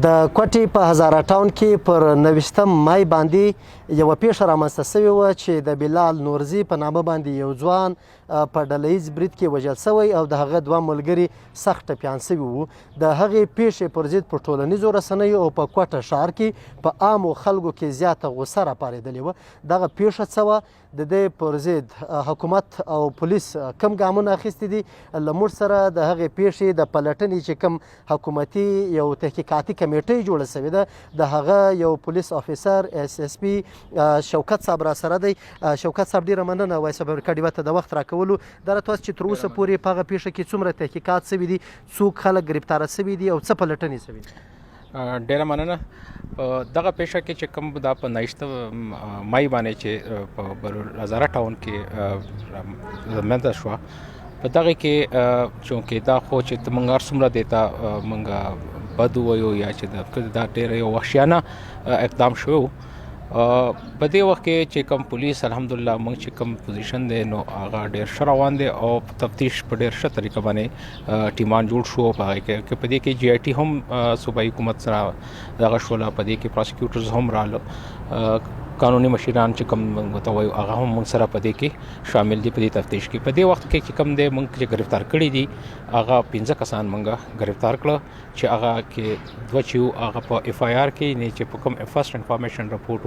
د کوټې په هزاره ټاون کې پر 29 مای باندې یوه پیښه رامنځته شوې وه چې د بلال نورزي په نامه باندې یو ځوان په ډله ییز برید کې وژل شوی او د هغه دوه ملګري سخت ټپیان شوي وو. د هغې پیښې پر ضد په ټولنیزو رسنیو او په کوټه ښار کې په عامو خلکو کې زیاته غوسه راپارېدلې وه. دغه پیښه څه وه؟ د دې پر ضد حکومت او پولیس کم ګامونه اخیستي دي؟ له موږ سره د هغې پیښې د پلټنې چې کوم حکومتي یو تحقیقاتي کمیټه جوړه شوې ده، د هغه یو پولیس افیسر اس اس پی شوکت صاحب را سره دی. شوکت صاحب، ډیره مننه وایس اف امریکا ډیوه ته د وخت راکولو. دا راته وایاست چې تر اوسه پورې په هغه پیښه کې څومره تحقیقات شوي دي، څوک خلک ګرفتاره شوي دي او څه پلټنې شوي دي؟ ډیره مننه. په دغه پیښه کې چې کوم دا په 29 مای باندې چې په هزاره ټاون کې منځ شو، په دغه کې چونکه دا خو چې موږ هر څومره دیتا موږ بد وایو یا چې دا ډیر یو وحشیانه اقدام شو، په دې وخت کې چې کوم پولیس، الحمدلله موږ چې کوم پوزیشن دی نو هغه ډیر ښه روان دی او تفتیش په ډیر ښه طریقه باندې ټیمان جوړ شو. په هغه کې، په دې کې جی آی ټي هم صوبایي حکومت سره دغه شول، په دې کې پروسیکیوټرز هم رالو، قانوني مشیران چې کوم موږ ته وایو هغه هم موږ سره په دې کې شامل دي په دې تفتیش کې. په دې وخت کې چې کوم دی موږ چې گرفتار کړي دي، هغه 5 کسان موږ گرفتار کړو چې هغه کې دوه چې هغه په اف آی آر کې نه چې په کوم فرست انفارمیشن رپورټ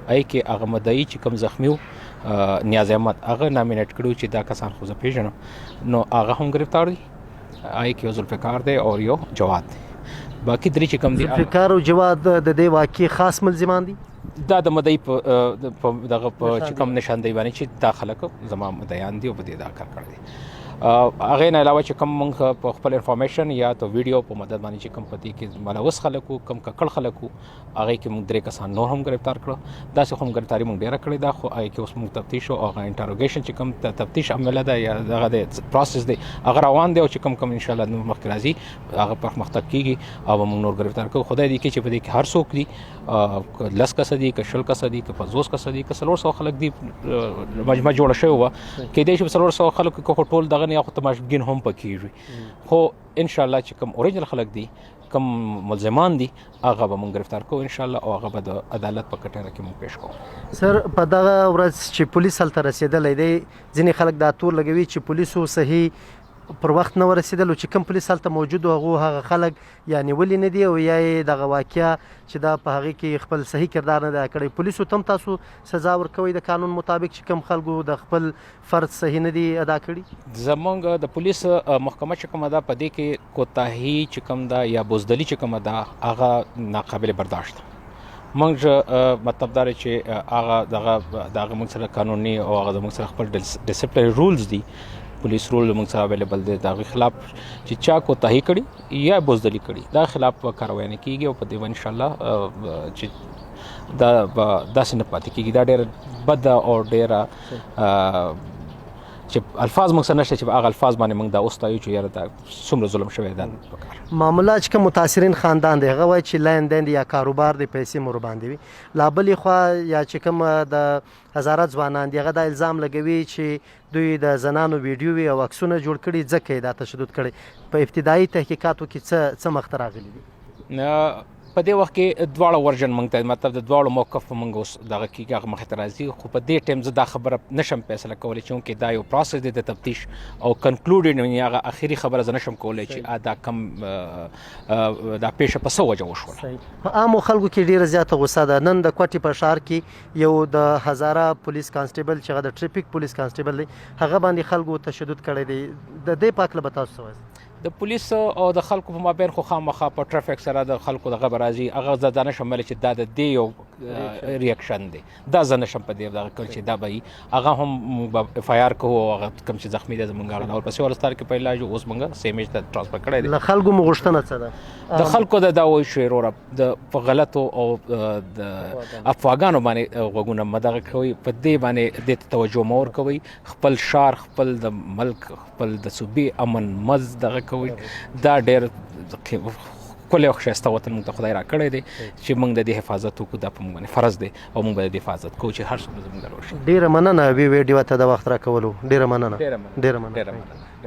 آی کې هغه مدعي چې کوم زخمی نیاز احمد هغه نامینیټ کړو چې دا کسان خو زه پیژنم، نو هغه هم گرفتار دي. آی کې یو ذوالفقار دی او یو جواد دی، باقي درې چې کوم دي. ذوالفقار او جواد د دې واقعي خاص ملزمان دي؟ دا د مدعي په دغه په چې کوم نشاندهي باندې چې دا خلک زما مدعیان دي او په دې دا کار کړی دی. هغه نه علاوه چې کوم مونږ په خپل انفارمیشن یا ته ویډیو په مدد باندې چې کوم پتی کې ملوث خلکو، کم ککړ خلکو، هغه کې مونږ درې کسان نور هم گرفتار کړو. داسې هم گرفتاری مونږ ډیره کړې ده، خو هغه کې اوس مونږ تفتیش او هغه انټروګیشن چې کوم تفتیش عمله ده یا دغه د پروسس دی هغه روان دی او چې کوم کوم ان شاء الله نور مخکې راځي هغه پرمختګ کیږي او مونږ نور گرفتار کوو. خدای دې کې چې په دې کې هر څوک دي، 10 کسه دي که 20 کسه دي که 50 کسه دي که 300 خلک دي، مجمع جوړه شوې وه، کېدای شي 300 خلکو کې خو ټول دغه نه خو تماشګین هم پکې وي، خو ان شاء الله چې کوم اوریجنل خلک دي، کوم ملزمان دي، هغه به مونږ گرفتار کوو ان شاء الله او هغه به د عدالت په کټاره کې مونږ پیش کوو. سر، په دغه ورځ چې پولیس هلته رسېدلی دی، ځینې خلک دا تور لګوي چې پولیسو صحیح پر وخت نه ورسېدل، چې کوم پولیس هلته موجود هغه هغه خلک یا نیولي نه دي او یا یې دغه واقعیا چې دا په هغې کې خپل صحیح کردار نه دی کړی. پولیسو ته هم تاسو سزا ورکوئ د قانون مطابق چې کوم خلکو د خپل فرض صحیح نه دي ادا کړي؟ زمونږ د پولیس محکمه چې کومه ده، په دې کې کوتاهي چې کوم ده یا بزدلي چې کومه ده هغه ناقابل برداشت ده. موږ مطلب دا چې هغه دغه دغه موږ سره قانوني او هغه موږ سره خپل ډیسپلین رولز دي، پولیس رول موږ سره اویلیبل دی، دا خلاف چې چا کوتاهي کړي یا بزدلي کړي دا خلاف کاروایی نه کیږي او په دې ان شاء الله چې دا داسې نه پاتې کیږي. دا ډېر بد او ډېر چې الفاظ موږ سره نشته چې هغه الفاظ باندې موږ دا اوستایو چې یاره دا څومره ظلم شوی دا پکار. معامله چې کوم متاثرین خاندان دی هغه وایي چې لین دین یا کاروبار دی، پیسې مور باندې وي. لا بلې خوا یا چې کوم د هزاره ځوانان دي هغه دا الزام لګوي چې دوی د زنانو ویډیوې او عکسونه جوړ کړي ځکه یې دا تشدد کړی. په ابتدایي تحقیقاتو کې څه څه مخته راغلي دي؟ په دې وخت کې دواړه ورژن مونږ ته، مطلب د دواړو موقف مونږ اوس دغه کیږي، هغه مخ ته راځي، خو په دې ټیم زه دا خبره نشم فیصله کولی چې دا یو پروسس دی د تفتیش او کنکلوډ نه هغه اخیری خبره زه نشم کولی چې دا کم دا پیښه په څه وجه وشوله. په عامو خلکو کې ډیره زیاته غوسه ده. نن د کوټې په ښار کې یو د هزاره پولیس کانسټیبل چې هغه د ټریفیک پولیس کانسټیبل دی هغه باندې خلکو تشدد کړی دی. د دې په هکله به تاسو څه وایاست؟ د پولیس او د خلکو په مابین خو خامخا په ټریفیک سره د خلکو دغه به راځي، هغه زه دا نشم ویلی چې دا د دې یو ریاکشن دی، دا زه نشم په دې دغه کړ چې دا به هغه هم موږ اف آی آر کوو او هغه کوم چې زخمی دی زمونږ هغه ورپسې ورستار کې په علاج اوس موږ سیمیج ته ترانسفر کړی دی. له خلکو مو غوښتنه څه ده؟ د خلکو د دا وایي چې وروره د په غلطو او د افواګانو باندې غوږونه مه دغه کوئ، په دې باندې دې ته توجه مه ورکوئ، خپل ښار، خپل د ملک، خپل د صوبې امن مز دغه کوي. دا ډېر ښکلی او ښایسته وطن موږ ته خدای راکړی دی چې موږ د دې حفاظت وکړو، دا په موږ باندې فرض دی او موږ به د دې حفاظت کوو چې هر څومره زموږ ضرور شي. ډیره مننه وی ویډیو ته د وخت راکولو، ډیره مننه. ډیره مننه. ډیره مننه. ډیره مننه.